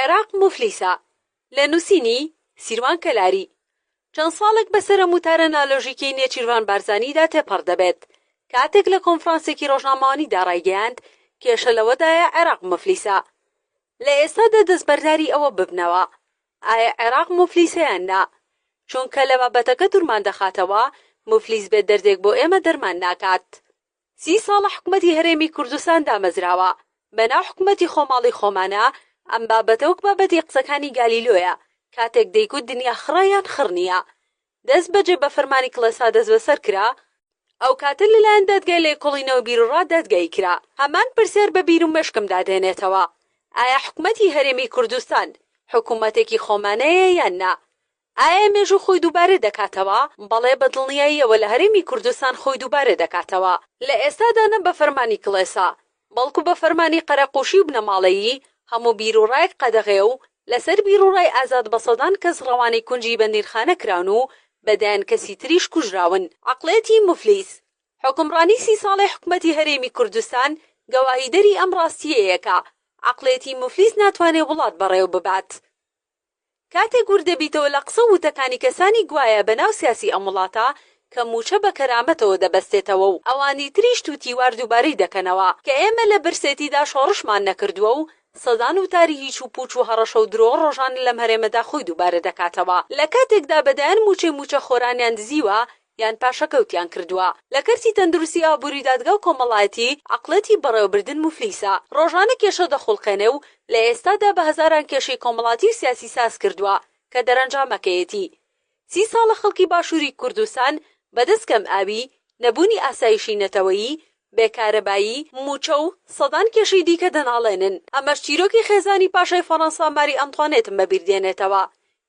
عێراق موفلیسە لە نووسینی، سیروان کەلاری، چەند ساڵێک بەسەر ئەم وتارە نالۆژیکیەی نێچیرڤان بارزانیدا تێپەڕ دەبێت، کاتێک لە کۆنفرانسێکی ڕۆژنامەوانیدا ڕایگەیاند، کێشە لەوەدایە عێراق موفلیسە. لە ئێستادا دەستبەرداری ئەوە ببنەوە ئایا عێراق موفلیسە یان نا، چونکە لە بابەتەکە دوورمان دەخاتەوە، موفلیس بێت دەردێک بۆ ئێمە دەرمان ناکات. سی ساڵە حکومەتی هەرێمی کوردستان دامەزراوە، بەناو حکومەتی خۆماڵی خۆمانە، ئەم بابەتە وەک بابەتی قسەکانی گالیلۆیە کاتێک دەیگوت دنیا خڕە یان خڕ نییە. دەست بەجێ بە فەرمانی کڵێسا دەستبەسەر کرا، ئەو کاتە لەلایەن دادگای لێکۆڵینەوە بیروڕا دادگایی کرا. هەمان پرسیار بە بیر و مێشکمدا دێنێتەوە، ئایا حکومەتی هەرێمی کوردستان حکومەتێکی خۆمانەیە یان نا؟ ئایا مێژوو خۆی دووبارە دەکاتەوە؟ بەڵێ بە دڵنیاییەوە لە هەرێمی کوردستان خۆی دووبارە دەکاتەوە. لە ئێستادا نە بە فەرمانی کڵێسا، بەڵکو بە فەرمانی قەرەقوشی و بنەماڵەیی، هەموو بیروڕایەک قەدەغەیە و لەسەر بیروڕای ئازاد بە سەدان کەس ڕەوانەی کونجی بەندینخانە کراون و بە دەیان کەسی تریش کوژراون. عەقڵیەتی موفلیس حوکمڕانی سی ساڵەی حکومەتی هەرێمی کوردستان گەواهیدەری ئەم ڕاستییەیە کە عەقڵیەتی موفلیس ناتوانێ وڵات بەڕێوە ببات. کاتێک ورد دەبیتەوە لە قسە و وتەکانی کەسانی گوایە بە ناو سیاسی ئەم وڵاتە کە مووچە بە کەرامەتەوە دەبەستێتەوە و ئەوانی تریش تووتیوار دووبارەی دەکەنەوە کە ئێمە لە برسێتیدا شۆڕشمان نەکردووە و سەدان وتاری هیچ و پووچ و هەڕەشە و درۆ ڕۆژانە لەم هەرێمەدا خۆی دووبارە دەکاتەوە لە کاتێکدا بە دەیان مووچەی مووچەخۆرانیان دزیوە یان پاشەکەوتیان کردووە لە کەرتی تەندروستی ئابووری دادگا و کۆمەڵایەتی عەقڵێتی بەڕێوەبردن موفلیسە ڕۆژانە کێشە دەخوڵقێنێ و لە ئێستادا بە هەزاران کێشەی کۆمەڵاتی و سیاسی ساز کردووە کە دەرەنجامەکەیەتی سی ساڵە خەڵکی باشووری کوردستان بەدەست کەم ئاوی، نەبوونی ئاسایشی نەتەوەیی، بێ کارەبایی، مووچە و سەدان کێشەی دیکە دەناڵێنن، ئەمەش چیرۆکی خێزانی پاشای فەڕەنسا ماری ئەنتوانێتم بەبیر دێنێتەوە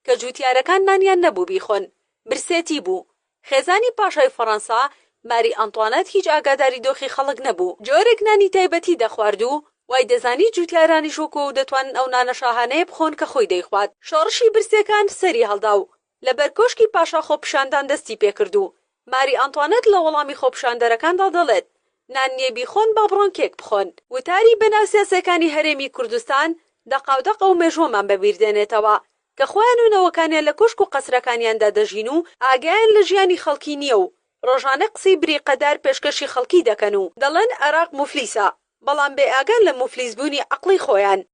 کە جووتیارەکان نانیان نەبوو بیخۆن برسێتی بوو. خێزانی پاشای فەڕەنسا، ماری ئەنتوانێت هیچ ئاگاداری دۆخی خەڵک نەبوو. جۆرێک نانی تایبەتی دەخوارد و وای دەزانی جووتیارانیش وەکو ئەو دەتوانن ئەو نانە شاهانەیە بخۆن کە خۆی دەیخوات. شۆڕشی برسییەکان سەری هەڵدا و لە بەر کۆشکی پاشا خۆپیشاندان دەستی پێکرد و ماری ئەنتوانێت لە وەڵامی خۆپیشاندەرەکاندا دەڵێت، نان نییە بیخۆن با بڕۆن کێک بخۆن. وتاری بەناو سیاسییەکانی هەرێمی کوردستان دەقاودەق ئەو مێژووەمان بەبیر دێنێتەوە کە خۆیان و نەوەکانیان لە کۆشک و قەسرەکانیاندا دەژین و ئاگایان لە ژیانی خەڵکی نییە و ڕۆژانە قسەی بریقەدار پێشکەشی خەڵکی دەکەن و دەڵێن عێراق موفلیسە، بەڵام بێئاگان لە موفلیسبوونی عەقڵی خۆیان.